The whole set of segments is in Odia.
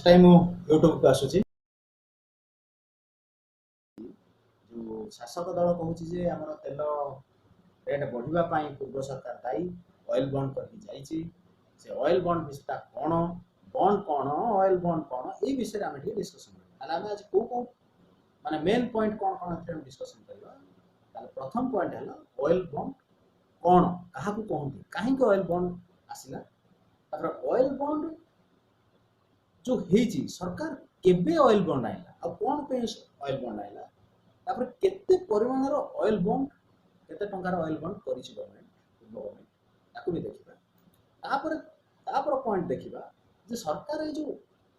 ଟାଇମ୍ ମୁଁ ୟୁଟ୍ୟୁବକୁ ଆସୁଛି। ଯେଉଁ ଶାସକ ଦଳ କହୁଛି ଯେ ଆମର ତେଲ ରେଟ୍ ବଢ଼ିବା ପାଇଁ ପୂର୍ବ ସରକାର ଦାୟୀ, ଅଏଲ୍ ବଣ୍ଡ କରିକି ଯାଇଛି। ସେ ଅଏଲ୍ ବଣ୍ଡ ବିଷୟଟା କ'ଣ, ବଣ୍ଡ କ'ଣ, ଅଏଲ୍ ବଣ୍ଡ କ'ଣ, ଏଇ ବିଷୟରେ ଆମେ ଟିକେ ଡିସ୍କସନ୍ କରିବା। ତାହେଲେ ଆମେ ଆଜି କେଉଁ କେଉଁ ମାନେ ମେନ୍ ପଏଣ୍ଟ କ'ଣ କ'ଣ ଏଥିରେ ଆମେ ଡିସ୍କସନ୍ କରିବା। ତାହେଲେ ପ୍ରଥମ ପଏଣ୍ଟ ହେଲା ଅଏଲ୍ ବଣ୍ଡ କ'ଣ, କାହାକୁ କହନ୍ତି, କାହିଁକି ଅଏଲ୍ ବଣ୍ଡ ଆସିଲା, ତାପରେ ଅଏଲ୍ ବଣ୍ଡ ଯୋଉ ହେଇଛି ସରକାର କେବେ ଅଏଲ୍ ବଣ୍ଡ ଆଣିଲା ଆଉ କ'ଣ ପାଇଁ ଅଏଲ୍ ବଣ୍ଡ ଆଣିଲା, ତାପରେ କେତେ ପରିମାଣର ଅଏଲ୍ ବଣ୍ଡ, କେତେ ଟଙ୍କାର ଅଏଲ୍ ବଣ୍ଡ କରିଛି ଗଭର୍ଣ୍ଣମେଣ୍ଟ, ପୂର୍ବ ଗଭର୍ଣ୍ଣମେଣ୍ଟ, ତାକୁ ବି ଦେଖିବା। ତାପରେ ତାପର ପଏଣ୍ଟ ଦେଖିବା ଯେ ସରକାର ଏଇ ଯୋଉ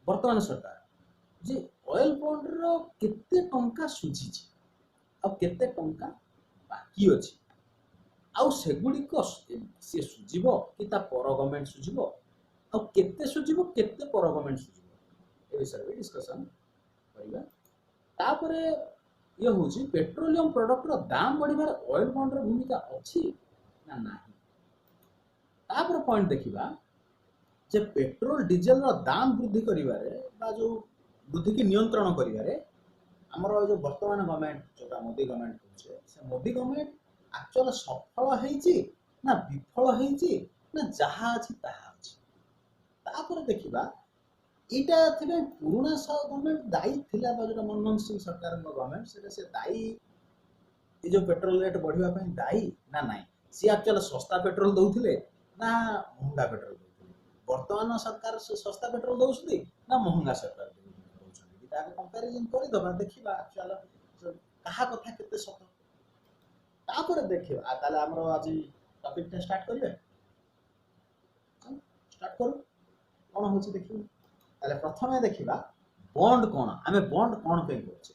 ବର୍ତ୍ତମାନ ସରକାର ଯେ ଅଏଲ୍ ବଣ୍ଡର କେତେ ଟଙ୍କା ସୁଝିଛି ଆଉ କେତେ ଟଙ୍କା ବାକି ଅଛି, ଆଉ ସେଗୁଡ଼ିକ ସିଏ ସୁଝିବ କି ତା ପର ଗଭର୍ଣ୍ଣମେଣ୍ଟ ସୁଝିବ, ଆଉ କେତେ ସୁଝିବ, କେତେ ପର ଗଭର୍ଣ୍ଣମେଣ୍ଟ ସୁଝିବ, ଏ ବିଷୟରେ ବି ଡିସ୍କସନ୍ କରିବା। ତାପରେ ଇଏ ହେଉଛି ପେଟ୍ରୋଲିୟମ ପ୍ରଡକ୍ଟର ଦାମ ବଢ଼ିବାରେ ଅଏଲ୍ ବଣ୍ଡର ଭୂମିକା ଅଛି ନା ନାହିଁ। ତାପରେ ପଏଣ୍ଟ ଦେଖିବା ଯେ ପେଟ୍ରୋଲ ଡିଜେଲର ଦାମ ବୃଦ୍ଧି କରିବାରେ ବା ଯୋଉ ବୃଦ୍ଧିକି ନିୟନ୍ତ୍ରଣ କରିବାରେ ଆମର ଏ ଯୋଉ ବର୍ତ୍ତମାନ ଗଭର୍ଣ୍ଣମେଣ୍ଟ ଯୋଉଟା ମୋଦି ଗଭର୍ଣ୍ଣମେଣ୍ଟ କହୁଛେ, ସେ ମୋଦି ଗଭର୍ଣ୍ଣମେଣ୍ଟ ଆକ୍ଚୁଆଲ ସଫଳ ହେଇଛି ନା ବିଫଳ ହେଇଛି ନା ଯାହା ଅଛି ତାହା ଅଛି। ତାପରେ ଦେଖିବା ଏଇଟା ଏଥିପାଇଁ ପୁରୁଣା ଗଭର୍ଣ୍ଣମେଣ୍ଟ ଦାୟୀ ଥିଲା ବା ଯୋଉଟା ମନମୋହନ ସିଂ ସରକାରଙ୍କ ଗଭର୍ଣ୍ଣମେଣ୍ଟ, ସେଟା ସେ ଦାୟୀ ଏ ଯୋଉ ପେଟ୍ରୋଲ ରେଟ୍ ବଢିବା ପାଇଁ ଦାୟୀ ନା ନାହିଁ, ସିଏ ଆକ୍ଚୁଆଲ ଶସ୍ତା ପେଟ୍ରୋଲ ଦଉଥିଲେ ନା ମହଙ୍ଗା ପେଟ୍ରୋଲ ଦଉଥିଲେ, ବର୍ତ୍ତମାନ ସରକାର ଶସ୍ତା ପେଟ୍ରୋଲ ଦଉଛନ୍ତି ନା ମହଙ୍ଗା ସରକାର ଦଉଛନ୍ତି, ତାକୁ କମ୍ପାରିଜନ କରିଦବା, ଦେଖିବା ଆକ୍ଚୁଆଲ କାହା କଥା କେତେ ସତ। ତାପରେ ଦେଖିବା। ତାହେଲେ ଆମର ଆଜି ଟପିକଟା ଷ୍ଟାର୍ଟ କରିବା, ଷ୍ଟାର୍ଟ କରୁ, କ'ଣ ହଉଛି ଦେଖିବା। ତାହେଲେ ପ୍ରଥମେ ଦେଖିବା ବଣ୍ଡ କ'ଣ, ଆମେ ବଣ୍ଡ କ'ଣ ପାଇଁ କରୁଛେ।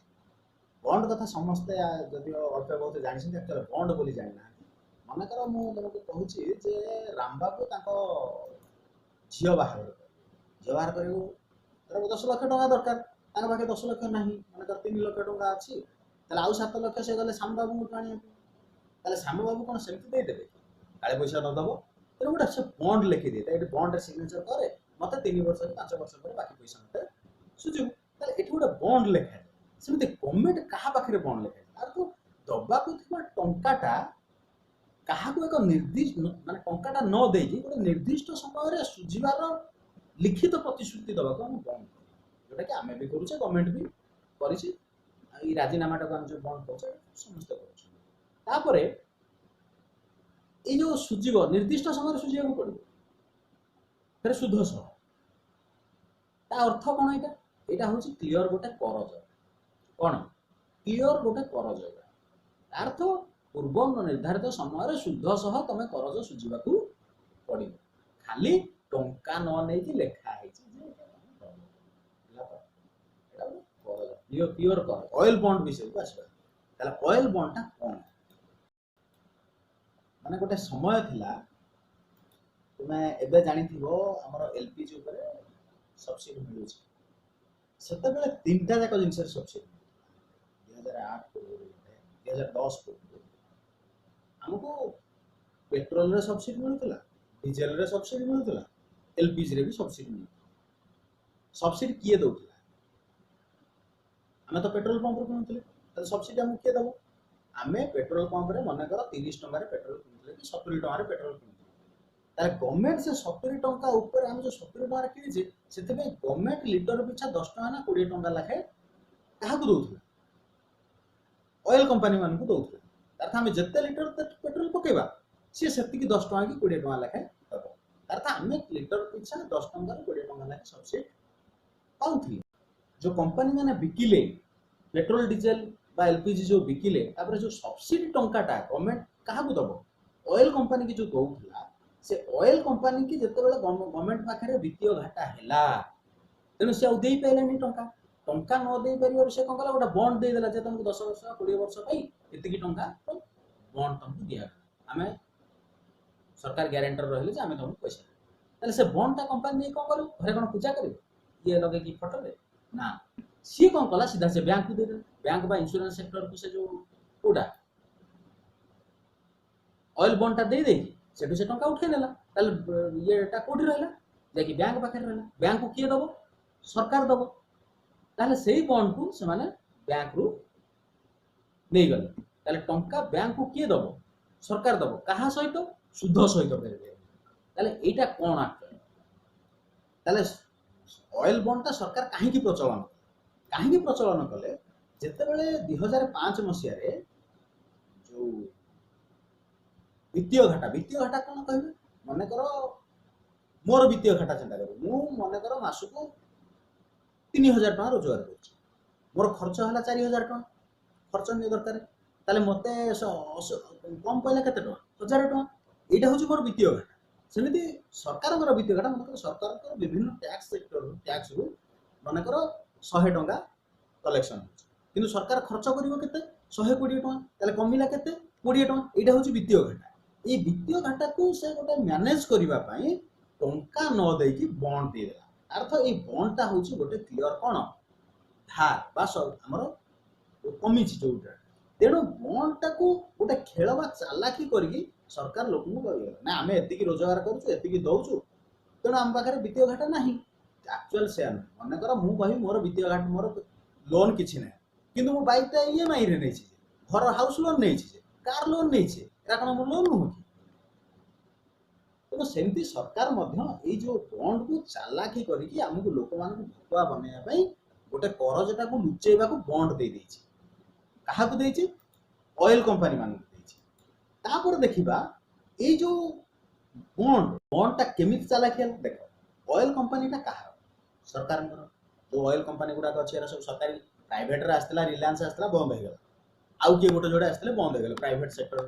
ବଣ୍ଡ କଥା ସମସ୍ତେ ଯଦିଓ ଅଳ୍ପ ବହୁତ ଜାଣିଛନ୍ତି, ଆକ୍ଚୁଆଲି ବଣ୍ଡ ବୋଲି ଜାଣିନାହାନ୍ତି। ମନେକର ମୁଁ ତମକୁ କହୁଛି ଯେ ରାମବାବୁ ତାଙ୍କ ଝିଅ ବାହାଘର କରିବେ, ଝିଅ ବାହାଘର କରିବାକୁ ଧର 10 ଲକ୍ଷ ଟଙ୍କା ଦରକାର, ତାଙ୍କ ପାଖେ 10 ଲକ୍ଷ ନାହିଁ, ମନେକର 3 ଲକ୍ଷ ଟଙ୍କା ଅଛି, ତାହେଲେ ଆଉ 7 ଲକ୍ଷ ସେ ଗଲେ ଶ୍ୟାମବାବୁଙ୍କଠୁ ଆଣିବାକୁ। ତାହେଲେ ଶ୍ୟାମବାବୁ କ'ଣ ସେମିତି ଦେଇଦେବେ, କାଳେ ପଇସା ନଦବ, ତେଣୁ ଗୋଟେ ସେ ବଣ୍ଡ ଲେଖିଦିଏ, ଏଠି ବଣ୍ଡରେ ସିଗ୍ନେଚର କରେ, ମତେ 3 ବର୍ଷ କି 5 ବର୍ଷ ପରେ ବାକି ପଇସା ମତେ ସୁଝିବୁ। ତାହେଲେ ଏଠି ଗୋଟେ ବଣ୍ଡ ଲେଖାଯାଏ। ସେମିତି ଗଭର୍ଣ୍ଣମେଣ୍ଟ କାହା ପାଖରେ ବଣ୍ଡ ଲେଖାଯାଏ, ତାର ତ ଦବାକୁ ଥିବା ଟଙ୍କାଟା କାହାକୁ ଏକ ନିର୍ଦ୍ଦିଷ୍ଟ ମାନେ ଟଙ୍କାଟା ନ ଦେଇକି ଗୋଟେ ନିର୍ଦ୍ଦିଷ୍ଟ ସମୟରେ ସୁଝିବାର ଲିଖିତ ପ୍ରତିଶ୍ରୁତି ଦେବାକୁ ଆମେ ବଣ୍ଡ କରୁ, ଯୋଉଟାକି ଆମେ ବି କରୁଛେ, ଗଭର୍ଣ୍ଣମେଣ୍ଟ ବି କରିଛି। ଏଇ ରାଜିନାମାଟାକୁ ଆମେ ଯୋଉ ବଣ୍ଡ କରୁଛେ ସମସ୍ତେ କରୁଛନ୍ତି। ତାପରେ ଏଇ ଯୋଉ ସୁଝିବ ନିର୍ଦ୍ଦିଷ୍ଟ ସମୟରେ ସୁଝିବାକୁ ପଡିବ, ଫେରେ ସୁଧ ସହ। ତା ଅର୍ଥ କ'ଣ? ଏଇଟା ଏଇଟା ହଉଛି କ୍ଲିଅର ଗୋଟେ କରଜ। କ'ଣ କ୍ଲିଅର ଗୋଟେ କରଜ? ଏଇଟା ତା ଅର୍ଥ ପୂର୍ବ ନିର୍ଦ୍ଧାରିତ ସମୟରେ ସୁଧ ସହ ତମେ କରଜ ସୁଝିବାକୁ ପଡିବ, ଖାଲି ଟଙ୍କା ନ ନେଇକି ଲେଖା ହେଇଛି ଯେ ଏଇଟା ତମେ ଦବ। ହେଲା ତ? ଏଇଟା ଗୋଟେ କରଜ, ପିଓର କରଜ। ଅଏଲ ବଣ୍ଡ ବିଷୟକୁ ଆସିବା। ତାହେଲେ ଅଏଲ ବଣ୍ଡଟା କ'ଣ? ମାନେ ଗୋଟେ ସମୟ ଥିଲା, ତୁମେ ଏବେ ଜାଣିଥିବ ଆମର ଏଲପିଜି ଉପରେ ସବସିଡି ମିଳୁଛି, ସେତେବେଳେ 3ଟା ଯାକ ଜିନିଷରେ ସବସିଡି ମିଳୁଥିଲା। 2008 ପୂର୍ବରୁ, 2010 ପୂର୍ବରୁ ଆମକୁ ପେଟ୍ରୋଲରେ ସବସିଡି ମିଳୁଥିଲା, ଡିଜେଲରେ ସବସିଡି ମିଳୁଥିଲା, ଏଲପିଜିରେ ବି ସବସିଡି ମିଳୁଥିଲା। ସବସିଡି କିଏ ଦଉଥିଲା? ଆମେ ତ ପେଟ୍ରୋଲ ପମ୍ପରୁ କିଣୁଥିଲେ, ତାହେଲେ ସବସିଡି ଆମକୁ କିଏ ଦବ? ଆମେ ପେଟ୍ରୋଲ ପମ୍ପରେ ମନେକର 30 ଟଙ୍କାରେ ପେଟ୍ରୋଲ କିଣୁଥିଲେ କି 70 ଟଙ୍କାରେ ପେଟ୍ରୋଲ କିଣୁଥିଲେ, ତାହେଲେ ଗଭର୍ଣ୍ଣମେଣ୍ଟ ସେ 70 ଟଙ୍କା ଉପରେ ଆମେ ଯୋଉ 70 ଟଙ୍କାରେ କିଣିଛେ, ସେଥିପାଇଁ ଗଭର୍ଣ୍ଣମେଣ୍ଟ ଲିଟର ପିଛା 10 ଟଙ୍କା ନା 20 ଟଙ୍କା ଲେଖାଏଁ କାହାକୁ ଦଉଥିଲା? ଅଏଲ କମ୍ପାନୀ ମାନଙ୍କୁ ଦଉଥିଲା। ଅର୍ଥାତ୍ ଆମେ ଯେତେ ଲିଟର ପେଟ୍ରୋଲ ପକେଇବା ସିଏ ସେତିକି 10 ଟଙ୍କା କି 20 ଟଙ୍କା ଲେଖାଏଁ ଦବ। ଅର୍ଥାତ୍ ଆମେ ଲିଟର ପିଛା 10 ଟଙ୍କାରୁ 20 ଟଙ୍କା ଲେଖାଏଁ ସବସିଡି ପାଉଥିଲେ। ଯୋଉ କମ୍ପାନୀ ମାନେ ବିକିଲେ ପେଟ୍ରୋଲ ଡିଜେଲ ବା ଏଲପିଜି ଯୋଉ ବିକିଲେ, ତାପରେ ଯୋଉ ସବସିଡି ଟଙ୍କାଟା ଗଭର୍ଣ୍ଣମେଣ୍ଟ କାହାକୁ ଦବ? ଅଏଲ କମ୍ପାନୀ କି ଯୋଉ ଦଉଥିଲା, ସେ ଅଏଲ କମ୍ପାନୀ କି ଯେତେବେଳେ ଗଭର୍ଣ୍ଣମେଣ୍ଟ ପାଖରେ ବିତ୍ତୀୟ ଘାଟା ହେଲା, ତେଣୁ ସେ ଆଉ ଦେଇପାରିଲାନି ଟଙ୍କା। ଟଙ୍କା ନ ଦେଇପାରିବାରୁ ସେ କଣ କଲା? ଗୋଟେ ବଣ୍ଡ ଦେଇଦେଲା ଯେ ତମକୁ 10 ବର୍ଷ 20 ବର୍ଷ ପାଇଁ ଏତିକି ଟଙ୍କା ବଣ୍ଡ ତମକୁ ଦିଆଗଲା, ଆମେ ସରକାର ଗ୍ୟାରେଣ୍ଟର ରହିଲେ ଯେ ଆମେ ତମକୁ ପଇସା ଦେବୁ। ତାହେଲେ ସେ ବଣ୍ଡଟା କମ୍ପାନୀ ନେଇ କଣ କରିବ? ଘରେ କଣ ପୂଜା କରିବ ଇଏ ଲଗେଇକି ଫଟୋରେ? ନା, ସିଏ କଣ କଲା? ସିଧା ସେ ବ୍ୟାଙ୍କକୁ ଦେଇଦେଲା, ବ୍ୟାଙ୍କ ବା ଇନ୍ସୁରାନ୍ସ ସେକ୍ଟରକୁ ସେ ଯୋଉ କୋଉଟା ଅଏଲ ବଣ୍ଡଟା ଦେଇଦେଇକି ସେଠୁ ସେ ଟଙ୍କା ଉଠେଇ ନେଲା। ତାହେଲେ ଇଏଟା କୋଉଠି ରହିଲା? ଯାଇକି ବ୍ୟାଙ୍କ ପାଖରେ ରହିଲା। ବ୍ୟାଙ୍କକୁ କିଏ ଦବ? ସରକାର ଦବ। ତାହେଲେ ସେଇ ବଣ୍ଡକୁ ସେମାନେ ବ୍ୟାଙ୍କରୁ ନେଇଗଲେ। ତାହେଲେ ଟଙ୍କା ବ୍ୟାଙ୍କକୁ କିଏ ଦବ? ସରକାର ଦବ। କାହା ସହିତ? ସୁଧ ସହିତ ଫେରେଇଦେବେ। ତାହେଲେ ଏଇଟା କ'ଣ ଆକ୍ଚୁଆଲି? ତାହେଲେ ଅଏଲ ବଣ୍ଡଟା ସରକାର କାହିଁକି ପ୍ରଚଳନ କଲେ? କାହିଁକି ପ୍ରଚଳନ କଲେ? ଯେତେବେଳେ 2005 ମସିହାରେ ଯୋଉ ବିତ୍ତୀୟ ଘାଟା, ବିତ୍ତୀୟ ଘାଟା କ'ଣ କହିବେ? ମନେକର ମୋର ବିତ୍ତୀୟ ଘାଟା ଚିନ୍ତା କର, ମୁଁ ମନେକର ମାସକୁ 3000 ଟଙ୍କା ରୋଜଗାର କରୁଛି, ମୋର ଖର୍ଚ୍ଚ ହେଲା 4000 ଟଙ୍କା, ଖର୍ଚ୍ଚ ନିଏ ଦରକାର, ତାହେଲେ ମୋତେ କମ୍ ପଇଲା କେତେ ଟଙ୍କା? 1000 ଟଙ୍କା। ଏଇଟା ହେଉଛି ମୋର ବିତ୍ତୀୟ ଘାଟା। ସେମିତି ସରକାରଙ୍କର ବିତ୍ତୀୟ ଘାଟା, ମନେକର ସରକାରଙ୍କର ବିଭିନ୍ନ ଟ୍ୟାକ୍ସ ସେକ୍ଟରରୁ ଟ୍ୟାକ୍ସରୁ ମନେକର 100 ଟଙ୍କା କଲେକ୍ସନ ହେଉଛି, କିନ୍ତୁ ସରକାର ଖର୍ଚ୍ଚ କରିବ କେତେ? 120 ଟଙ୍କା। ତାହେଲେ କମିଲା କେତେ? 20 ଟଙ୍କା। ଏଇଟା ହେଉଛି ବିତ୍ତୀୟ ଘାଟା। ଏଇ ବିତ୍ତୀୟ ଘାଟାକୁ ସେ ଗୋଟେ ମ୍ୟାନେଜ କରିବା ପାଇଁ ଟଙ୍କା ନ ଦେଇକି ବଣ୍ଡ ଦେଇଦେଲା। ଅର୍ଥ ଏଇ ବଣ୍ଡଟା ହେଉଛି ଗୋଟେ କ୍ଲିଅର କ'ଣ ଧାର ବା ଆମର କମିଛି ଯୋଉଟା। ତେଣୁ ବଣ୍ଡଟାକୁ ଗୋଟେ ଖେଳ ବା ଚାଲାକି କରିକି ସରକାର ଲୋକଙ୍କୁ କହିଗଲା ନା ଆମେ ଏତିକି ରୋଜଗାର କରୁଛୁ, ଏତିକି ଦଉଛୁ, ତେଣୁ ଆମ ପାଖରେ ବିତ୍ତୀୟ ଘାଟା ନାହିଁ। ଆକ୍ଚୁଆଲ ସେୟା ନୁହେଁ। ମନେକର ମୁଁ କହିବି ମୋର ବିତ୍ତୀୟ ଘାଟା, ମୋର ଲୋନ୍ କିଛି ନାହିଁ, କିନ୍ତୁ ମୁଁ ବାଇକଟା ଇଏମଆଇରେ ନେଇଛି, ଘର ହାଉସ୍ ଲୋନ୍ ନେଇଛି, କାର୍ ଲୋନ୍ ନେଇଛି, ଏଟା କ'ଣ ମୋ ଲୋନ୍ ନୁହଁ କି? ତେଣୁ ସେମିତି ସରକାର ମଧ୍ୟ ଏଇ ଯୋଉ ବଣ୍ଡକୁ ଚାଲାକି କରିକି ଆମକୁ ଲୋକମାନଙ୍କୁ ଭକୁଆ ବନେଇବା ପାଇଁ ଗୋଟେ କରଜଟାକୁ ଲୁଚେଇବାକୁ ବଣ୍ଡ ଦେଇ ଦେଇଛି। କାହାକୁ ଦେଇଛି? ଅଏଲ କମ୍ପାନୀ ମାନଙ୍କୁ ଦେଇଛି। ତାପରେ ଦେଖିବା ଏଇ ଯୋଉ ବଣ୍ଡଟା କେମିତି ଚାଲାକି ହେଲା। ଦେଖ, ଅଏଲ କମ୍ପାନୀଟା କାହାର? ସରକାରଙ୍କର। ଯୋଉ ଅଏଲ କମ୍ପାନୀ ଗୁଡାକ ଅଛି ଏରା ସବୁ ସରକାରୀ। ପ୍ରାଇଭେଟରେ ଆସିଥିଲା, ରିଲାଏନ୍ସ ଆସିଥିଲା, ବନ୍ଦ ହେଇଗଲା। ଆଉ କିଏ ଗୋଟେ ଯୋଡ଼େ ଆସିଥିଲେ, ବନ୍ଦ ହେଇଗଲା ପ୍ରାଇଭେଟ ସେକ୍ଟର।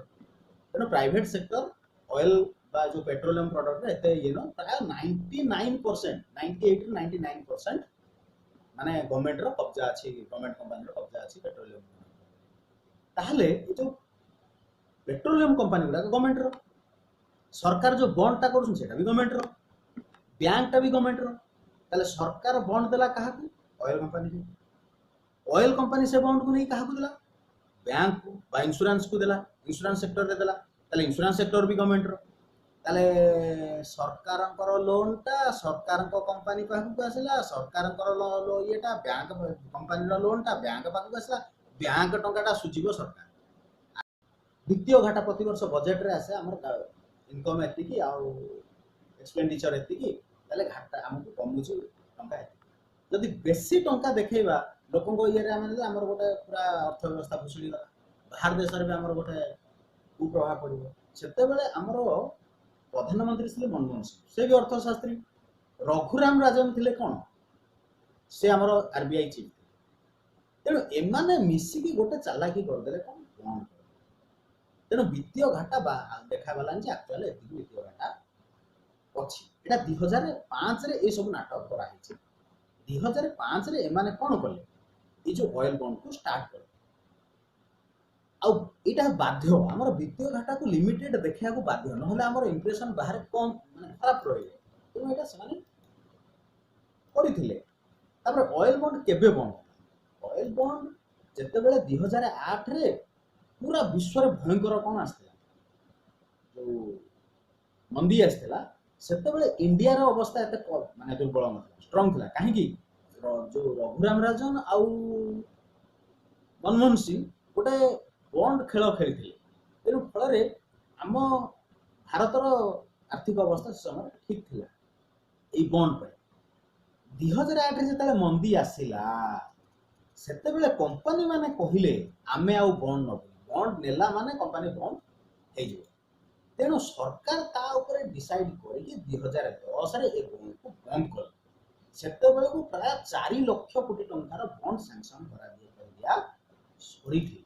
ତେଣୁ ପ୍ରାଇଭେଟ ସେକ୍ଟର ଅଏଲ ବା ଯୋଉ ପେଟ୍ରୋଲିୟମ ପ୍ରଡକ୍ଟରେ ଏତେ ଇଏ ନୁହଁ। ପ୍ରାୟ 99%, 98ରୁ 99% ମାନେ ଗଭର୍ଣ୍ଣମେଣ୍ଟର କବ୍ଜା ଅଛି, ଗଭର୍ଣ୍ଣମେଣ୍ଟ କମ୍ପାନୀର କବ୍ଜା ଅଛି ପେଟ୍ରୋଲିୟମ। ତାହେଲେ ଏ ଯୋଉ ପେଟ୍ରୋଲିୟମ କମ୍ପାନୀ ଗୁଡାକ ଗଭର୍ଣ୍ଣମେଣ୍ଟର, ସରକାର ଯୋଉ ବଣ୍ଡଟା କରୁଛନ୍ତି ସେଇଟା ବି ଗଭର୍ଣ୍ଣମେଣ୍ଟର, ବ୍ୟାଙ୍କଟା ବି ଗଭର୍ଣ୍ଣମେଣ୍ଟର। ତାହେଲେ ସରକାର ବଣ୍ଡ ଦେଲା କାହାକୁ? ଅଏଲ କମ୍ପାନୀକୁ। ଅଏଲ କମ୍ପାନୀ ସେ ବଣ୍ଡକୁ ନେଇ କାହାକୁ ଦେଲା? ବ୍ୟାଙ୍କକୁ ବା ଇନ୍ସୁରାନ୍ସକୁ ଦେଲା, ଇନ୍ସୁରାନ୍ସ ସେକ୍ଟରରେ ଦେଲା। ତାହେଲେ ଇନ୍ସୁରାନ୍ସ ସେକ୍ଟର ବି ଗଭର୍ଣ୍ଣମେଣ୍ଟର। ତାହେଲେ ସରକାରଙ୍କର ଲୋନ୍ଟା ସରକାରଙ୍କ କମ୍ପାନୀ ପାଖକୁ ଆସିଲା, ସରକାରଙ୍କର ଇଏଟା ବ୍ୟାଙ୍କ କମ୍ପାନୀର ଲୋନ୍ଟା ବ୍ୟାଙ୍କ ପାଖକୁ ଆସିଲା, ବ୍ୟାଙ୍କ ଟଙ୍କାଟା ସୁଝିବ ସରକାର। ବିତ୍ତୀୟ ଘାଟା ପ୍ରତିବର୍ଷ ବଜେଟରେ ଆସେ, ଆମର ଇନକମ୍ ଏତିକି ଆଉ ଏକ୍ସପେଣ୍ଡିଚର ଏତିକି, ତାହେଲେ ଘାଟା ଆମକୁ କମୁଛି ଟଙ୍କା ଏତିକି। ଯଦି ବେଶୀ ଟଙ୍କା ଦେଖେଇବା ଲୋକଙ୍କ ଇଏରେ, ଆମେ ଆମର ଗୋଟେ ପୁରା ଅର୍ଥ ବ୍ୟବସ୍ଥା ଭୁଷୁଡ଼ିଗଲା, ବାହାର ଦେଶରେ ବି ଆମର ଗୋଟେ କୁପ୍ରଭାବ ପଡ଼ିବ। ସେତେବେଳେ ଆମର ପ୍ରଧାନମନ୍ତ୍ରୀ ଥିଲେ ମନମୋହନ ସିଂ, ସେ ବି ଅର୍ଥଶାସ୍ତ୍ରୀ। ରଘୁରାମ ରାଜନ ଥିଲେ କ'ଣ, ସେ ଆମର ଆରବିଆଇ ଚିଫ୍ ଥିଲେ। ତେଣୁ ଏମାନେ ମିଶିକି ଗୋଟେ ଚାଲାକି କରିଦେଲେ କ'ଣ, ବନ୍ଦ କରିଦେଲେ। ତେଣୁ ବିତ୍ତୀୟ ଘାଟା ଦେଖାଗଲାନି ଯେ ଆକ୍ଚୁଆଲି ଏତିକି ବିତ୍ତୀୟ ଘାଟା ଅଛି। ଏଇଟା 2005ରେ ଏସବୁ ନାଟକ କରାହେଇଛି। 2005ରେ ଏମାନେ କ'ଣ କଲେ, ଏଇ ଯୋଉ ଅଏଲ ବଣ୍ଡକୁ ଷ୍ଟାର୍ଟ କଲେ। ଆଉ ଏଇଟା ବାଧ୍ୟ, ଆମର ବିତ୍ତୀୟ ଘାଟାକୁ ଲିମିଟେଡ୍ ଦେଖିବାକୁ ବାଧ୍ୟ, ନହେଲେ ଆମର ଇମ୍ପ୍ରେସନ ବାହାରେ କମ୍ ମାନେ ଖରାପ ରହିବ। ତେଣୁ ଏଇଟା ସେମାନେ କରିଥିଲେ। ତାପରେ ଅଏଲ ବଣ୍ଡ କେବେ ବନ୍ଦ ହେଲା? ଅଏଲ ବଣ୍ଡ ଯେତେବେଳେ 2008ରେ ପୁରା ବିଶ୍ୱରେ ଭୟଙ୍କର କ'ଣ ଆସିଥିଲା, ଯୋଉ ମନ୍ଦି ଆସିଥିଲା, ସେତେବେଳେ ଇଣ୍ଡିଆର ଅବସ୍ଥା ଏତେ ମାନେ ଦୁର୍ବଳ ନଥିଲା, ଷ୍ଟ୍ରଙ୍ଗ ଥିଲା। କାହିଁକି? ଯୋଉ ରଘୁରାମ ରାଜନ ଆଉ ମନମୋହନ ସିଂ ଗୋଟେ ବଣ୍ଡ ଖେଳ ଖେଳିଥିଲେ। ତେଣୁ ଫଳରେ ଆମ ଭାରତର ଆର୍ଥିକ ଅବସ୍ଥା ସେ ସମୟରେ ଠିକ୍ ଥିଲା ଏଇ ବଣ୍ଡ ପାଇଁ। 2008ରେ ଯେତେବେଳେ ମନ୍ଦି ଆସିଲା, ସେତେବେଳେ କମ୍ପାନୀ ମାନେ କହିଲେ ଆମେ ଆଉ ବଣ୍ଡ ନବୁନି, ବଣ୍ଡ ନେଲା ମାନେ କମ୍ପାନୀ ବନ୍ଦ ହେଇଯିବ। ତେଣୁ ସରକାର ତା ଉପରେ ଡିସାଇଡ୍ କରିକି 2010ରେ ଏ ବଣ୍ଡକୁ ବନ୍ଦ କଲେ। ସେତେବେଳକୁ ପ୍ରାୟ 4 ଲକ୍ଷ କୋଟି ଟଙ୍କାର ବଣ୍ଡ ସାଙ୍କସନ କରିଦିଆ ସରିଥିଲା।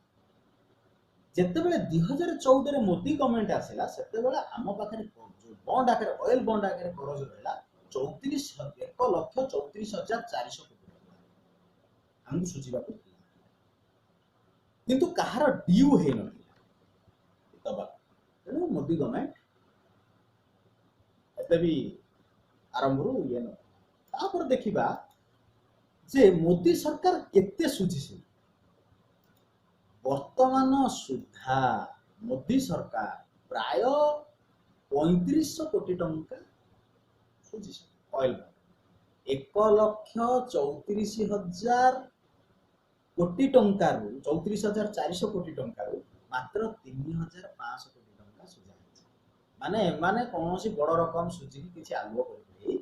ଯେତେବେଳେ 2014ରେ ମୋଦି ଗଭର୍ଣ୍ଣମେଣ୍ଟ ଆସିଲା, ସେତେବେଳେ ଆମ ପାଖରେ ଯୋଉ ବଣ୍ଡ ଆକାରରେ ଅଏଲ ବଣ୍ଡ ଆକାରରେ କରଜ ରହିଲା 1,34,400 କୋଟି ଟଙ୍କା ଆମକୁ ସୁଝିବାକୁ ଥିଲା, କିନ୍ତୁ କାହାର ଡ୍ୟୁ ହେଇନଥିଲା ଦବାକୁ। ତେଣୁ ମୋଦି ଗଭର୍ଣ୍ଣମେଣ୍ଟ ଏତେ ବି ଆରମ୍ଭରୁ ଇଏ ନଥିଲା। ତାପରେ ଦେଖିବା ଯେ ମୋଦି ସରକାର କେତେ ସୁଝିছে। ବର୍ତ୍ତମାନ ସୁଦ୍ଧା ମୋଦି ସରକାର ପ୍ରାୟ 3500 କୋଟି ଟଙ୍କା ସୁଝିଛନ୍ତି ଅଏଲ ବଣ୍ଡ। 1,34,000 କୋଟି ଟଙ୍କାରୁ 34,400 କୋଟି ଟଙ୍କାରୁ ମାତ୍ର 3,500 କୋଟି ଟଙ୍କା ସୁଝା ହେଇଛି। ମାନେ ଏମାନେ କୌଣସି ବଡ଼ ରକମ ସୁଝିକି କିଛି ଆଲୁଅ କରିଦେଇ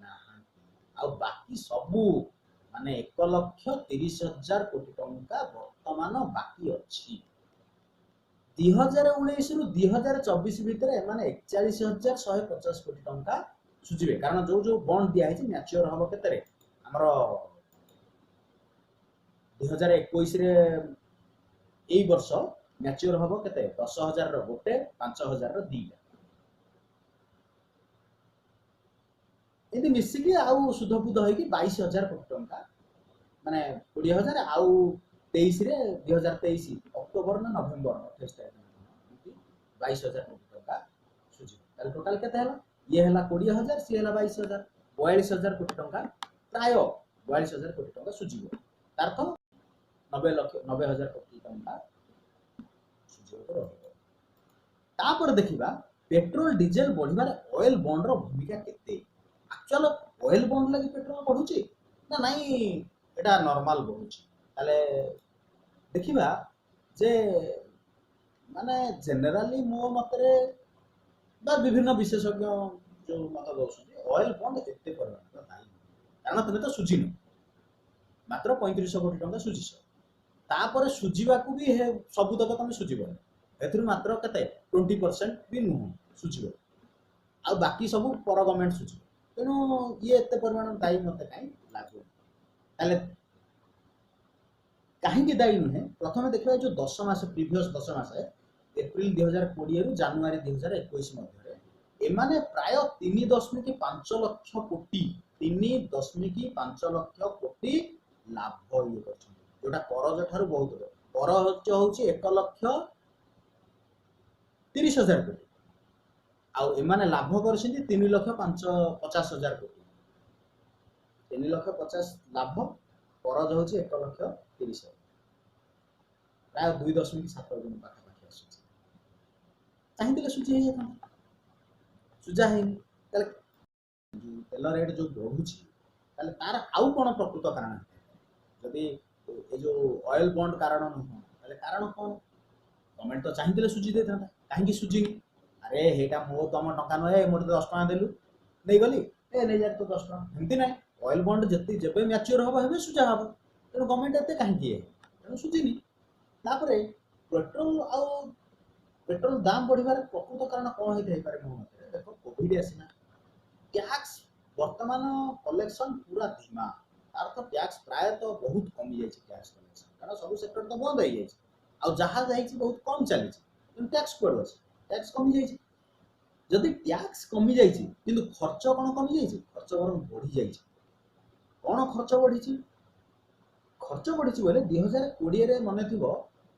ନାହାନ୍ତି। ଆଉ ବାକି ସବୁ ମାନେ 1,30,000 କୋଟି ଟଙ୍କା ବର୍ତ୍ତମାନ ବାକି ଅଛି। 2019ରୁ 2024 ଭିତରେ ଏମାନେ 41,150 କୋଟି ଟଙ୍କା ସୁଝିବେ। କାରଣ ଯୋଉ ଯୋଉ ବଣ୍ଡ ଦିଆହେଇଛି ମ୍ୟାଚିଓର ହବ କେତେରେ, ଆମର 2021ରେ ଏଇ ବର୍ଷ ମ୍ୟାଚିଓର ହବ କେତେ, 10,000ର ଗୋଟେ, 5,000ର 2ଟା, ଏମିତି ମିଶିକି ଆଉ ସୁଧ ଫୁଧ ହେଇକି 22,000 କୋଟି ଟଙ୍କା, ମାନେ 20,000 ଆଉ 23ରେ 2023 ଅକ୍ଟୋବର ନା ନଭେମ୍ବର 28 ତାରିଖ 22,000 କୋଟି ଟଙ୍କା ସୁଝିବ। ତାହେଲେ ଟୋଟାଲ କେତେ ହେଲା, ଇଏ ହେଲା 20,000, ସିଏ ହେଲା 22,000, 42,000 କୋଟି ଟଙ୍କା, ପ୍ରାୟ 42,000 କୋଟି ଟଙ୍କା ସୁଝିବ। ତାର ତ 90,000 କୋଟି ଟଙ୍କା ସୁଝିବାକୁ ରହିବ। ତାପରେ ଦେଖିବା ପେଟ୍ରୋଲ ଡିଜେଲ ବଢିବାରେ ଅଏଲ ବଣ୍ଡର ଭୂମିକା କେତେ। ଆକ୍ଚୁଆଲ ଅଏଲ ବଣ୍ଡ ଲାଗି ପେଟ୍ରୋଲ ବଢୁଛି ନା ନାଇଁ, ଏଟା ନର୍ମାଲ ବଢୁଛି। ତାହେଲେ ଦେଖିବା ଯେ ମାନେ ଜେନେରାଲି ମୋ ମତରେ ବା ବିଭିନ୍ନ ବିଶେଷଜ୍ଞ ଯୋଉ ମତ ଦଉଛନ୍ତି, ଅଏଲ ବଣ୍ଡ ଏତେ ପରିମାଣର ଦାୟୀ ନୁହେଁ। କାରଣ ତୁମେ ତ ସୁଝିନ, ମାତ୍ର 3500 କୋଟି ଟଙ୍କା ସୁଝିଛ, ତାପରେ ସୁଝିବାକୁ ବି ସବୁତକ ତମେ ସୁଝିବନି, ଏଥିରୁ ମାତ୍ର କେତେ 20% ବି ନୁହଁ ସୁଝିବ, ଆଉ ବାକି ସବୁ ପର ଗଭର୍ଣ୍ଣମେଣ୍ଟ ସୁଝିବ। ତେଣୁ ଇଏ ଏତେ ପରିମାଣ ଦାୟୀ ମତେ କାହିଁ ଲାଗୁନି। ତାହେଲେ କାହିଁକି ଦାୟୀ ନୁହେଁ, ପ୍ରଥମେ ଦେଖିବା ଯୋଉ 10 ମାସ ପ୍ରିଭିୟସ୍ 10 ମାସ ଏପ୍ରିଲ 2020ରୁ ଜାନୁଆରୀ 2021 ମଧ୍ୟରେ ଏମାନେ ପ୍ରାୟ 3.5 ଲକ୍ଷ କୋଟି, 3.5 ଲକ୍ଷ କୋଟି ଲାଭ ଇଏ କରିଛନ୍ତି, ଯୋଉଟା କରଜ ଠାରୁ ବହୁତ। କରଜ ହଉଛି 1,30,000 କୋଟି, ଆଉ ଏମାନେ ଲାଭ କରିଛନ୍ତି 3,50,000 କୋଟି, 3,50,000 ଲାଭ, କରଜ ହଉଛି 1,30,000, ପ୍ରାୟ 2.7 ଗୁଣ ପାଖାପାଖି ଆସୁଛି। ଚାହିଁଥିଲେ ସୁଝି ହେଇଯାଇଥାନ୍ତା, ସୁଝା ହେଇନି। ତାହେଲେ ଯୋଉ ତେଲ ରେଟ୍ ଯୋଉ ବଢୁଛି, ତାହେଲେ ତାର ଆଉ କଣ ପ୍ରକୃତ କାରଣ? ଯଦି ଏ ଯୋଉ ଅଏଲ ବଣ୍ଡ କାରଣ ନୁହଁ, ତାହେଲେ କାରଣ କଣ? ଗଭର୍ଣ୍ଣମେଣ୍ଟ ତ ଚାହିଁଥିଲେ ସୁଝି ଦେଇଥାନ୍ତା, କାହିଁକି ସୁଝିନି? ଆରେ ହେଇଟା ମୋ ତମ ଟଙ୍କା ନୁହେଁ, ମୋତେ 10 ଟଙ୍କା ଦେଲୁ ନେଇଗଲି, ଏ ନେଇଯା ତୁ 10 ଟଙ୍କା, ଏମିତି ନାହିଁ। ଅଏଲ ବଣ୍ଡ ଯେତିକି ଯେବେ ମ୍ୟାଚିଓର ହବ ହେବେ ସୁଝା ହବ, ତେଣୁ ଗଭର୍ଣ୍ଣମେଣ୍ଟ ଏତେ କାହିଁକି ଇଏ, ତେଣୁ ସୁଝିନି। ତାପରେ ପେଟ୍ରୋଲ ଆଉ ପେଟ୍ରୋଲ ଦାମ ବଢିବାର ପ୍ରକୃତ କାରଣ କଣ ହେଇଥାଇପାରେ ମୋ ମତରେ? ଦେଖ, କୋଭିଡ ଆସିଲା, ଟ୍ୟାକ୍ସ ବର୍ତ୍ତମାନ କଲେକ୍ସନ ପୁରା ଧୀମା, ତାର ତ ଟ୍ୟାକ୍ସ ପ୍ରାୟତଃ ବହୁତ କମି ଯାଇଛି ଟ୍ୟାକ୍ସ କଲେକ୍ସନ, କାରଣ ସବୁ ସେକ୍ଟର ତ ବନ୍ଦ ହେଇଯାଇଛି, ଆଉ ଯାହା ଯାଇଛି ବହୁତ କମ ଚାଲିଛି, ତେଣୁ ଟ୍ୟାକ୍ସ କୁଆଡୁ ଅଛି, ଟ୍ୟାକ୍ସ କମି ଯାଇଛି। ଯଦି ଟ୍ୟାକ୍ସ କମି ଯାଇଛି କିନ୍ତୁ ଖର୍ଚ୍ଚ କଣ କମି ଯାଇଛି, ଖର୍ଚ୍ଚ ବରଂ ବଢି ଯାଇଛି। କଣ ଖର୍ଚ୍ଚ ବଢିଛି? ଖର୍ଚ୍ଚ ବଢିଛି ବୋଇଲେ 2020ରେ ମନେ ଥିବ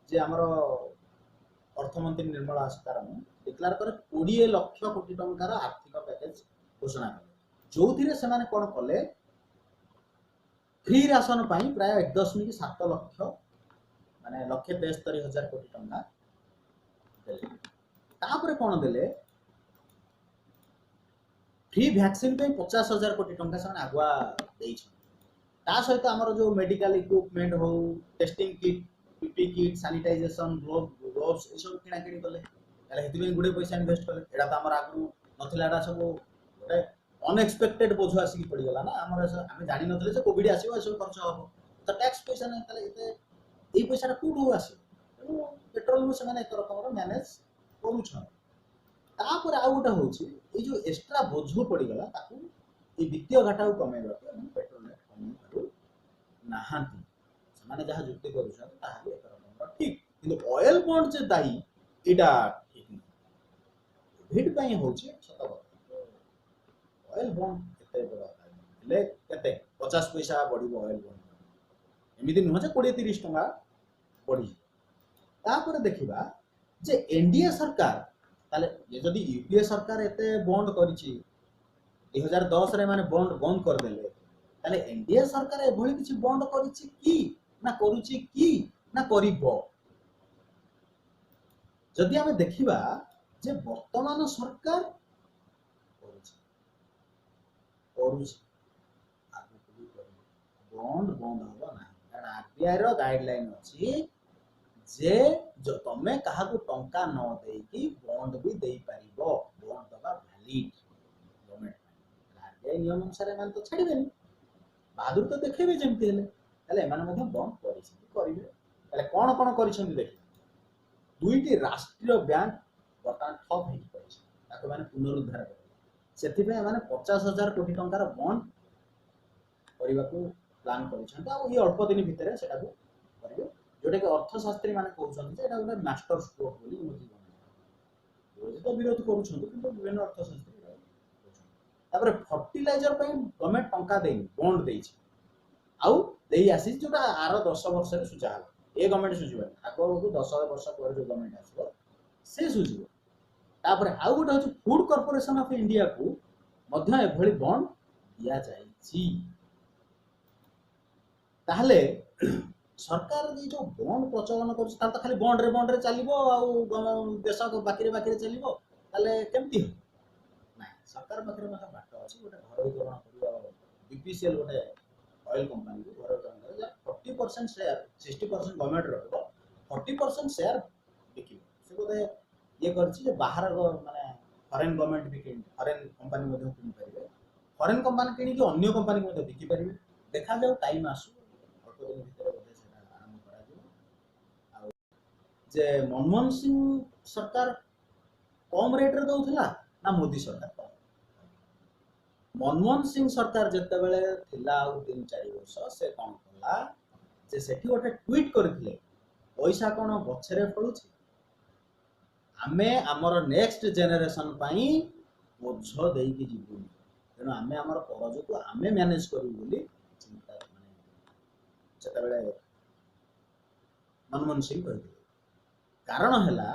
ଯେ ଆମର ଅର୍ଥମନ୍ତ୍ରୀ ନିର୍ମଳା ସୀତାରମଣ ଡିକ୍ଲାର କରେ 20 ଲକ୍ଷ କୋଟି ଟଙ୍କାର ଆର୍ଥିକ ପ୍ୟାକେଜ ଘୋଷଣା କଲେ, ଯୋଉଥିରେ ସେମାନେ କଣ କଲେ, ଫ୍ରି ରାସନ ପାଇଁ ପ୍ରାୟ 1.7 ଲକ୍ଷ ମାନେ 1,73,000 କୋଟି ଟଙ୍କା ଦେଲେ। ତାପରେ କଣ ଦେଲେ, ଫ୍ରି ଭ୍ୟାକ୍ସିନ ପାଇଁ 50,000 କୋଟି ଟଙ୍କା ସେମାନେ ଆଗୁଆ ଦେଇଛନ୍ତି। ତା ସହିତ ଆମର ଯୋଉ ମେଡିକାଲ ଇକ୍ୱିପମେଣ୍ଟ ହଉ, testing kit, PP kit, sanitisation, gloves ଏସବୁ କିଣାକିଣି କଲେ। ତାହେଲେ ସେଥିପାଇଁ ଗୁଡ଼େ ପଇସା ଇନଭେଷ୍ଟ କଲେ। ଏଇଟା ତ ଆମର ଆଗରୁ ନଥିଲା, ଏଇଟା ସବୁ ଗୋଟେ ଅନଏକ୍ସପେକ୍ଟେଡ ବୋଝ ଆସିକି ପଡ଼ିଗଲା ନା ଆମର। ଆମେ ଜାଣିନଥିଲେ ଯେ କୋଭିଡ ଆସିବ, ଏସବୁ ଖର୍ଚ୍ଚ ହବ, ତ ଟ୍ୟାକ୍ସ ପଇସା ନାହିଁ, ତାହେଲେ ଏତେ ଏଇ ପଇସାଟା କୋଉଠୁ ଆସିବ? ତେଣୁ ପେଟ୍ରୋଲରୁ ସେମାନେ ଏକ ରକମର ମ୍ୟାନେଜ କରୁଛନ୍ତି। ତାପରେ ଆଉ ଗୋଟେ ହଉଛି ଏଇ ଯୋଉ ଏକ୍ସଟ୍ରା ବୋଝ ପଡ଼ିଗଲା, ତାକୁ ଏଇ ବିତ୍ତୀୟ ଘାଟାକୁ କମେଇବାକୁ ଏମାନେ ପେଟ୍ରୋଲ ରେଟ୍ କମେଇ ପାରୁ ନାହାନ୍ତି। ସେମାନେ ଯାହା ଯୁକ୍ତି କରୁଛନ୍ତି ତାହା ବି ଏକ ରକମର ଠିକ, କିନ୍ତୁ ଅଏଲ ବଣ୍ଡ ଯେ ଦାୟୀ ଏଇଟା ଠିକ ନୁହେଁ। କୋଭିଡ ପାଇଁ ହଉଛି ସତ କଥା, ଅଏଲ ବଣ୍ଡ ଏତେ ବଡ଼ ଦାୟୀ ହେଲେ କେତେ 50 ପଇସା ବଢିବ ଅଏଲ ବଣ୍ଡ, ଏମିତି ନୁହଁ ଯେ 20-30 ଟଙ୍କା ବଢିଯିବ। ତାପରେ ଦେଖିବା ଯେ ଏନଡିଏ ସରକାର, ତାହେଲେ ଯଦି ୟୁପିଏ ସରକାର ଏତେ ବଣ୍ଡ କରିଛି, 2010ରେ ଏମାନେ ବଣ୍ଡ ବନ୍ଦ କରିଦେଲେ, ତାହେଲେ ଏନଡିଏ ସରକାର ଏଭଳି କିଛି ବଣ୍ଡ କରିଛି କି ନା କରୁଛି କି ନା କରିବ? ଯଦି ଆମେ ଦେଖିବା ଯେ ବର୍ତ୍ତମାନ ସରକାର କରୁଛି, ବଣ୍ଡ ବନ୍ଦ ହବ ନାହିଁ, କାରଣ ଆରବିଆଇ ର ଗାଇଡଲାଇନ ଅଛି ଯେ ତମେ କାହାକୁ ଟଙ୍କା ନ ଦେଇକି ବଣ୍ଡ ବି ଦେଇପାରିବ, ବଣ୍ଡ ଦବା ଭ୍ୟାଲିଡ ଗଭର୍ଣ୍ଣମେଣ୍ଟ ପାଇଁ। ଆରବିଆଇ ନିୟମ ଅନୁସାରେ ଏମାନେ ତ ଛାଡ଼ିବେନି, ବାହାଦୁର ତ ଦେଖେଇବେ ଯେମିତି ହେଲେ। ତାହେଲେ ଏମାନେ ମଧ୍ୟ ବନ୍ଦ କରିଛନ୍ତି, କରିବେ। ତାହେଲେ କଣ କଣ କରିଛନ୍ତି ଦେଖିବା। ଦୁଇଟି ରାଷ୍ଟ୍ରୀୟ ବ୍ୟାଙ୍କ ବର୍ତ୍ତମାନ ଠପ୍ ହେଇକି ପଡ଼ିଛି, ତାକୁ ଏମାନେ ପୁନରୁଦ୍ଧାର କରିବେ। ସେଥିପାଇଁ ଏମାନେ 50,000 କୋଟି ଟଙ୍କାର ବଣ୍ଡ କରିବାକୁ ପ୍ଲାନ୍ କରିଛନ୍ତି, ଆଉ ଏଇ ଅଳ୍ପ ଦିନ ଭିତରେ ସେଟାକୁ କରିବେ, ଯୋଉଟାକି ଅର୍ଥଶାସ୍ତ୍ରୀ ମାନେ କହୁଛନ୍ତି ଯେ ଏଇଟା ଗୋଟେ ମାଷ୍ଟର ଷ୍ଟ୍ରୋକ୍ ବୋଲି ମୋଦି ଗଭର୍ଣ୍ଣମେଣ୍ଟ। ବିରୋଧୀ ତ ବିରୋଧ କରୁଛନ୍ତି, କିନ୍ତୁ ବିଭିନ୍ନ ଅର୍ଥଶାସ୍ତ୍ରୀ କହୁଛନ୍ତି। ତାପରେ ଫର୍ଟିଲାଇଜର ପାଇଁ ଗଭର୍ଣ୍ଣମେଣ୍ଟ ଟଙ୍କା ଦେଇନି, ବଣ୍ଡ ଦେଇଛି, ଆଉ ଦେଇ ଆସିଛି, ଯୋଉଟା ଆର 10 ବର୍ଷରେ ସୁଝା ହବ। ଏ ଗଭର୍ଣ୍ଣମେଣ୍ଟ ସୁଝିବନି, ଆଗକୁ 10 ବର୍ଷ ପରେ ଯୋଉ ଗଭର୍ଣ୍ଣମେଣ୍ଟ ଆସିବ ସେ ସୁଝିବ। ତାପରେ ଆଉ ଗୋଟେ ହଉଛି ଫୁଡ କର୍ପୋରେସନ ଅଫ ଇଣ୍ଡିଆକୁ ମଧ୍ୟ ଏଭଳି ବଣ୍ଡ ଦିଆଯାଇଛି। ତାହେଲେ ସରକାର ଏଇ ଯୋଉ ବଣ୍ଡ ପ୍ରଚଳନ କରୁଛି, ତାହେଲେ ତ ଖାଲି ବଣ୍ଡରେ ବଣ୍ଡରେ ଚାଲିବ, ଆଉ ଦେଶ ବାକିରେ ବାକିରେ ଚାଲିବ, ତାହେଲେ କେମିତି ହବ? ନାଇଁ, ସରକାର ପାଖରେ ମଧ୍ୟ ବାଟ ଅଛି। ଗୋଟେ ଘରୋଇକରଣ କରିବ, ବିପିସିଏଲ ଗୋଟେ ଅଏଲ କମ୍ପାନୀକୁ ଘରୋଇକରଣ କରିବ, ଯାହା 40% ସେୟାର, 60% ଗଭର୍ଣ୍ଣମେଣ୍ଟ ରଖିବ, 40% ସେୟାର ବିକିବ। ସେ ବୋଧେ ଇଏ କରିଛି ଯେ ବାହାର ମାନେ ଫରେନ୍ ଗଭର୍ଣ୍ଣମେଣ୍ଟ ବି କିଣି, ଫରେନ୍ କମ୍ପାନୀ ମଧ୍ୟ କିଣିପାରିବେ, ଫରେନ୍ କମ୍ପାନୀ କିଣିକି ଅନ୍ୟ କମ୍ପାନୀକୁ ମଧ୍ୟ ବିକିପାରିବେ। ଦେଖାଯାଉ, ଟାଇମ୍ ଆସୁ, ଅଳ୍ପ ଦିନ ଭିତରେ ବୋଧେ ସେଟା ଆରମ୍ଭ କରାଯିବ। ଆଉ ଯେ ମନମୋହନ ସିଂ ସରକାର କମ ରେଟ୍ରେ ଦଉଥିଲା ନା ମୋଦି ସରକାର କମ? ମନମୋହନ ସିଂ ସରକାର ଯେତେବେଳେ ଥିଲା ଆଉ 3-4 ବର୍ଷ, ସେ କଣ କଲା ଯେ ସେଠି ଗୋଟେ ଟ୍ୱିଟ୍ କରିଥିଲେ, ପଇସା କଣ ଗଛରେ ଫଳୁଛି, ଆମେ ଆମର ନେକ୍ସଟ ଜେନେରେସନ ପାଇଁ ବୋଝ ଦେଇକି ଯିବୁନି, ତେଣୁ ଆମେ ଆମର କରଜକୁ ଆମେ ମ୍ୟାନେଜ କରିବୁ ବୋଲି ଚିନ୍ତା, ମାନେ ସେତେବେଳେ ମନମୋହନ ସିଂ କହିଥିଲେ। କାରଣ ହେଲା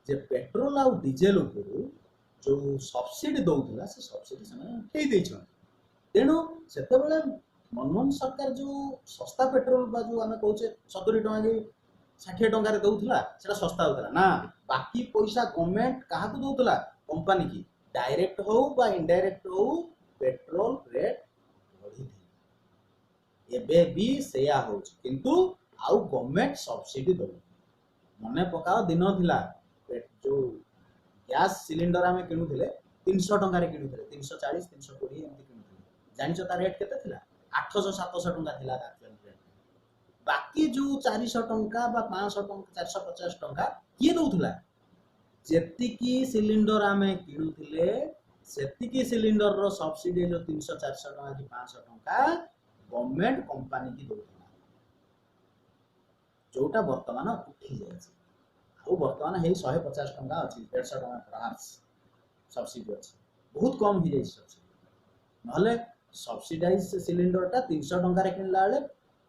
ଯେ ପେଟ୍ରୋଲ ଆଉ ଡିଜେଲ ଉପରୁ ଯୋଉ ସବସିଡି ଦଉଥିଲା, ସେ ସବସିଡି ସେମାନେ ଉଠେଇ ଦେଇଛନ୍ତି। ତେଣୁ ସେତେବେଳେ ମନମୋହନ ସରକାର ଯୋଉ ଶସ୍ତା ପେଟ୍ରୋଲ ବା ଯୋଉ ଆମେ କହୁଛେ 70 ଟଙ୍କା କି 60 ଟଙ୍କାରେ ଦଉଥିଲା, ସେଟା ଶସ୍ତା ହଉଥିଲା ନା, ବାକି ପଇସା ଗଭର୍ଣ୍ଣମେଣ୍ଟ କାହାକୁ ଦଉଥିଲା? କମ୍ପାନୀ କି, ଡାଇରେକ୍ଟ ହଉ ବା ଇନଡାଇରେକ୍ଟ ହଉ ପେଟ୍ରୋଲ ରେଟ୍ ବଢିଥିଲା। ଏବେ ବି ସେଇଆ ହଉଛି, କିନ୍ତୁ ଆଉ ଗଭର୍ଣ୍ଣମେଣ୍ଟ ସବସିଡି ଦଉନି। ମନେ ପକାଅ, ଦିନ ଥିଲା ଯୋଉ ଗ୍ୟାସ୍ ସିଲିଣ୍ଡର ଆମେ କିଣୁଥିଲେ 300 ଟଙ୍କାରେ କିଣୁଥିଲେ, 340, 320 ଏମିତି କିଣୁଥିଲେ। ଜାଣିଛ ତା ରେଟ୍ କେତେ ଥିଲା? 800-700 ଟଙ୍କା ଥିଲା ଆକ୍ଚୁଆଲ ରେଟ୍। ବାକି ଯୋଉ 400 ଟଙ୍କା ବା 500 ଟଙ୍କା, 450 ଟଙ୍କା କିଏ ଦଉଥିଲା? ଯେତିକି ସିଲିଣ୍ଡର ଆମେ କିଣୁଥିଲେ ସେତିକି ସିଲିଣ୍ଡରର ସବସିଡି ଯୋଉ 300-400 ଟଙ୍କା କି 500 ଟଙ୍କା ଗଭର୍ଣ୍ଣମେଣ୍ଟ କମ୍ପାନୀ କି ଦଉଥିଲା, ଯୋଉଟା ବର୍ତ୍ତମାନ ଉଠି ଯାଇଛି। ଆଉ ବର୍ତ୍ତମାନ ହେଇ 150 ଟଙ୍କା ଅଛି, 150 ଟଙ୍କା ପରହାପ୍ସ ସବସିଡି ଅଛି, ବହୁତ କମ ହେଇଯାଇଛି ସବସିଡି। ନହେଲେ ସବସିଡାଇଜ ସିଲିଣ୍ଡରଟା 300 ଟଙ୍କାରେ କିଣିଲା ବେଳେ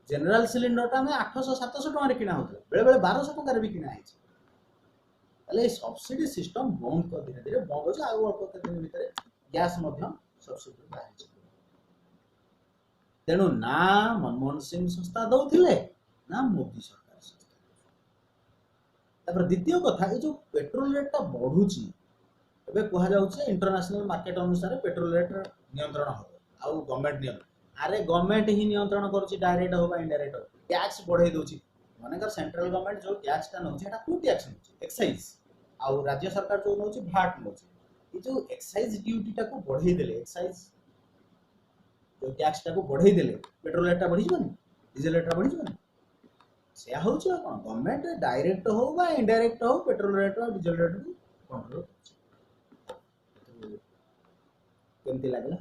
ଜେନେରାଲ ସିଲିଣ୍ଡରଟା ଆମେ 800-700 ଟଙ୍କାରେ କିଣା ହଉଥିଲା, ବେଳେବେଳେ 1200 ଟଙ୍କାରେ ବି କିଣା ହେଇଛି। ତାହେଲେ ଏଇ ସବସିଡି ସିଷ୍ଟମ ବନ୍ଦ କରି ଧୀରେ ଧୀରେ ବନ୍ଦ ହଉଛି, ଆଉ ଅଳ୍ପ କେତେ ଦିନ ଭିତରେ ଗ୍ୟାସ୍ ମଧ୍ୟ ସବସିଡି ବାହାରିଯିବ। ତେଣୁ ନା ମନମୋହନ ସିଂ ଶସ୍ତା ଦଉଥିଲେ ନା ମୋଦି ସରକାର ଶସ୍ତା ଦଉଥିଲେ। ତାପରେ ଦ୍ୱିତୀୟ କଥା, ଏଇ ଯୋଉ ପେଟ୍ରୋଲ ରେଟ୍ଟା ବଢୁଛି, ଏବେ କୁହାଯାଉଛି ଇଣ୍ଟରନ୍ୟାସନାଲ ମାର୍କେଟ ଅନୁସାରେ ପେଟ୍ରୋଲ ରେଟ୍ ନିୟନ୍ତ୍ରଣ ହବ, ଆଉ ଗଭର୍ଣ୍ଣମେଣ୍ଟ ନିୟନ୍ତ୍ରଣ। ଆରେ ଗଭର୍ଣ୍ଣମେଣ୍ଟ ହିଁ ନିୟନ୍ତ୍ରଣ କରୁଛି, ଡାଇରେକ୍ଟ ହଉ ବା ଇନଡାଇରେକ୍ଟ ହଉ, ଟ୍ୟାକ୍ସ ବଢେଇ ଦଉଛି। ମନେକର ସେଣ୍ଟ୍ରାଲ ଗଭର୍ଣ୍ଣମେଣ୍ଟ ଯୋଉ ଟ୍ୟାକ୍ସଟା ନଉଛି ସେଟା କୋଉ ଟ୍ୟାକ୍ସ ନଉଛି? ଏକ୍ସାଇଜ। ଆଉ ରାଜ୍ୟ ସରକାର ଯୋଉ ନଉଛି ଭାଟ୍ ନଉଛି। ଏଇ ଯୋଉ ଏକ୍ସାଇଜ ଡ୍ୟୁଟିଟାକୁ ବଢେଇ ଦେଲେ, ଏକ୍ସାଇଜ ଯୋଉ ଟ୍ୟାକ୍ସଟାକୁ ବଢେଇ ଦେଲେ, ପେଟ୍ରୋଲ ରେଟ୍ଟା ବଢିଯିବନି, ଡିଜେଲ ରେଟ୍ଟା ବଢିଯିବନି? ସେୟା ହଉଛି ଆଉ କଣ, ଗଭର୍ଣ୍ଣମେଣ୍ଟ ଡାଇରେକ୍ଟ ହଉ ବା ଇନଡାଇରେକ୍ଟ ହଉ ପେଟ୍ରୋଲ ରେଟ୍ ଆଉ ଡିଜେଲ ରେଟ୍କୁ କଣ୍ଟ୍ରୋଲ କରୁଛି। କେମିତି ଲାଗିଲା?